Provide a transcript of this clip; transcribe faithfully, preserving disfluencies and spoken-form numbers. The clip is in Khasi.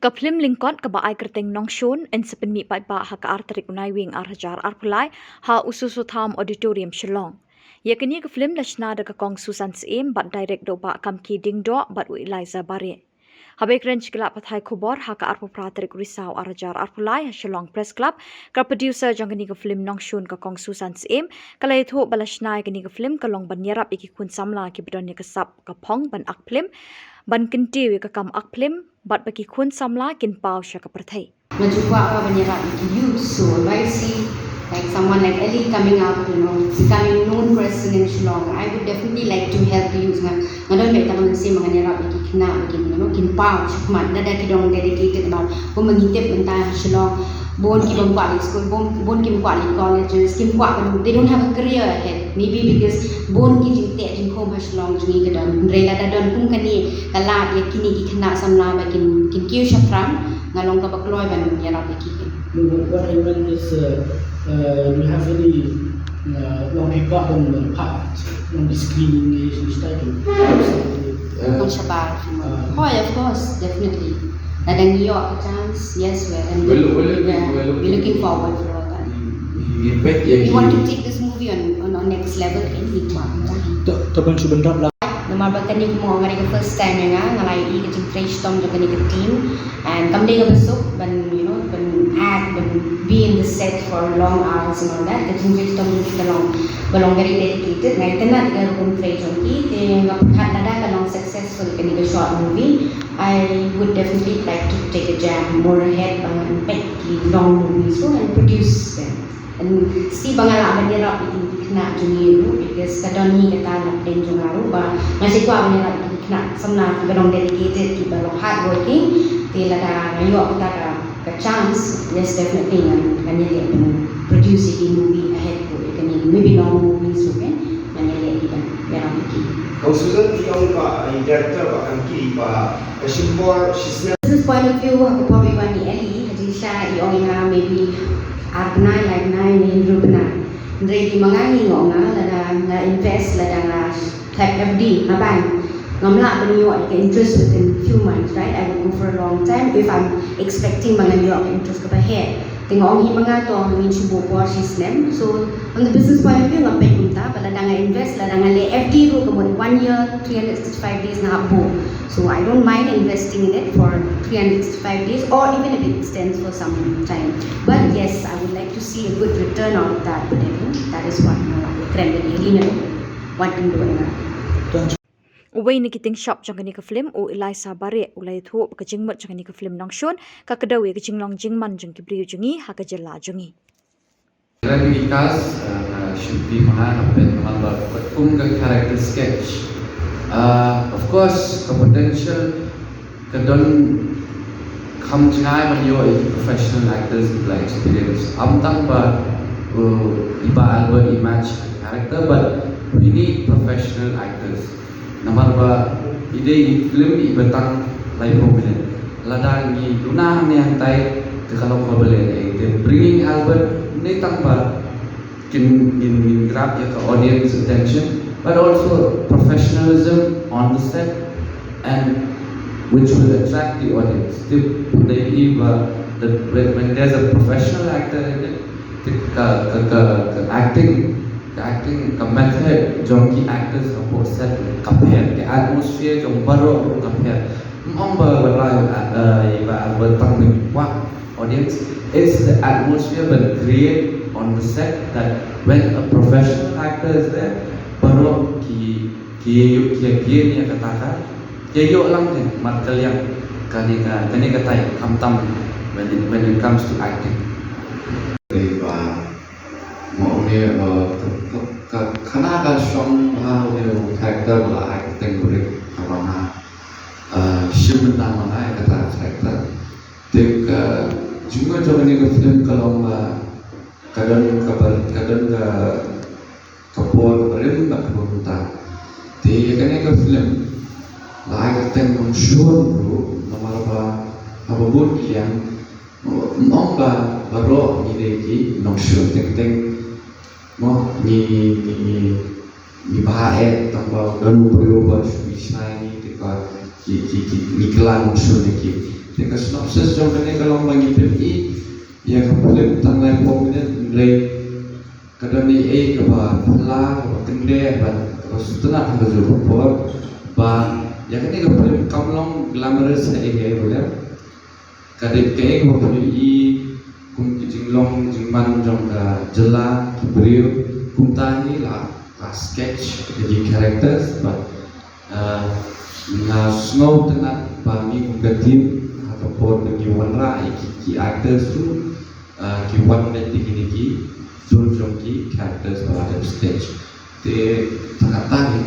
Ka phlim lyngkot kaba ai kyrteng Nongshun yn sa pynmih paidbah ha ka ar tarik u Naiwieng ar hajar arphew lai ha U Soso Tham Auditorium, Shillong. Ïa kane ka phlim la shna da ka Kong Susan Syiem bad direct da u Bah Kamki Diengdoh bad u Eliza Bareh. Haba ïakren sha ki lad pathai khubor ha ka arphew phra tarik u Risaw ar hajar arphew lai ha Shillong Press Club, ka producer jong kane ka phlim Nongshun, ka Kong Susan Syiem, ka la ïathuh ba la shna ïa kane ka phlim ka long ban ïarap ïa ki khun samla kiba don ïa ka sap ka phong ban ak phlim, ban kyntiew ïa ka kam ak phlim, bad ba ki khun samla kin paw sha ka pyrthei. Nga ju kwah ban ïarap ïa ki youth, so if I see like someone like Ellie coming up, you know, becoming known person in Shillong, I would definitely like to help the youth. Nga, nga don beit tang ka mynsiem ba ngan ïarap ïa ki khynnah ba kin, you know, kin paw shakhmat, lada ki don dedicated, bad kumba ngi tip mynta ha Shillong bun ki bym kwah leit skul, bun, bun ki bym kwah leit colleges, kim kwah ban, they don't have a career ahead. Maybe because bun ki jingteh jingkhum ha Shillong jong ngi ka don. Hynrei lada don kum kane ka lad ïa kine ki khynnah samla ba kin, kin kiew shaphrang, nga long kaba kloi ban ïarap ïa ki. No, what, what I meant is, uh, uh, do you have any, uh, long record on the part, on the screening is title? Uh, Kong Shabar. Uh, oh, yeah, of course, definitely. Lada ngi ïoh ka chance, yes, we're, and we're, we're looking, we're, we're looking, we're looking forward for all that. We, we, we, we want to take this movie on, on, on next level, kan, ngi kwah. To, to ban shu bynrap la. Namar ba kane kumno nga dei ka first time ïa nga, nga la ïohi ka jingtrei shitom jong kane ka team. And kam dei kaba suk ban, you know, ban act, ban be in the set for long hours and all that. Ka jingtrei shitom jong ki ka long, ba long very dedicated. Nga itynnad ïa ka rukom trei jong ki, te nga pyrkhat lada ka long successful kane ka short movie, I would definitely like to take a jump more ahead, ban peit ki long movies ruh and produce them. And si ba nga lah ban ïarap ïa ki khynnah jong ngi ruh, because ka don hi kata na pdeng jong nga ruh, ba nga shu kwah ban ïarap ïa ki khynnah samla kiba long dedicated, kiba long hardworking. Te lada nga ïoh kata ka, ka chance, yes, definitely ngan, ngan ïaleh ban produce ïa ki movie ahead ruh, ïa kane, maybe long movies ruh, kan, ngan ïaleh ban ïarap ïa ki. Kong Susan, i ong ba i director ba kan ki ba ka shim por shisnem. Business point of view, ha ka por ba i wan i Ellie, ha jingshisha i ong ïa nga maybe ar bnai, lai bnai ne hynriew bnai. Hynrei ma nga ngi ong ïa nga, lada nga invest, lada nga tap F D ha bank, ngam lah ban ïoh ka interest within few months, right? I would go for a long time if I'm expecting ba ngan ïoh ka interest kaba heh. Te nga ong hi ma nga to ngin shu buh por shisnem. So on the business point of view nga peit kumta, ba lada nga invest, lada nga leh F D ruh ka mut one year, three hundred sixty-five days nga hap buh. So I don't mind investing in it for three hundred sixty-five days or even if it extends for some time. But yes, I would like to see a good return out of that, but I think that is what nga la kren bad Ellie, wat kin duh ïa nga. Uwei na ki tyngshop jong kane ka phlim, u Eliza Bareh, u la ïathuh ba ka jingmut jong kane ka phlim Nongshun ka kdew ïa ka jinglong jingman jong ki briew jong ngi ha ka jylla jong ngi. Kren ïa ki cast, uh, nga shu peit ma nga, nga peit ma nga ba kum ka character sketch. Uh, of course, ka potential ka don, kham jngai ban ïoh ïa ki professional actors kiba la experience. Ym tang ba, uh, i Bah Albert i match character, but we need professional actors. Namar ba i dei i phlim iba tang laiphew minit. Lada ngi duna hangne hangtai te ka long kaba leh ei. Te bringing Albert, ym dei tang ba kin, ngin, ngin grab ïa ka audience attention, but also professionalism on the set, and which will attract the audience. Te pynban ba, the, when, when there's a professional actor in it, te ka, ka, ka, ka acting, ka acting, ka method jong ki actors hapoh set ka pher, ka atmosphere jong baroh ka pher. Ym ong ba, ba, ba, ba, ba tang ba kwah audience, it's the atmosphere ban create on the set that when a professional actor is there, baroh ki, ki ïoh, ki ïoh ïa kata ka, ki ïoh lang te markylliang kane ka, kane ka tai, khamtam when it, when it comes to acting. Dei ba ma une, uh, ka, ka, ka, khana ka shong ha une u character ba la acting brit ka ba nga, uh, shim bynta ma nga ïa kata ka character. Te ka jingmut jong kane ka film ka long ba ka don ka bar-, ka don ka, ka por barim bad ka por mynta. Te ïa kane ka film la ai kyrteng Nongshun ruh namar ba haba bud ki ïang, ym ong ba baroh ngi dei ki nongshun, teng teng mo ngi, ngi, ngi, ngi bha eh tang ba don u briew ba shu shna ïa ngi, te ba ki, ki, ki, ngi kylla nongshun ïa ki. Te ka synopsis jong kane ka long ba ngi pyn-i ïa ka film tang laiphew minit, hynrei ka don ei ei kaba phylla, kaba kyndit, kaba, kaba sngewtynnat ha kajuh ka por. Ba ïa kane ka film kam long glamorous ha ei ei ruh. Ka dei kaei kaba pynïohi kum ki jinglong jingman jong ka jylla, ki briew. Kumta hi la, la sketch ïa ki characters, but, uh, nga sngewtynnat ba ngi kum ka team ha ka por ba ngi wanrah ïa ki, ki actors ruh, uh, ki wan beit ïa kine ki dur jong ki characters ba la dep sketch. Te tang katta hi,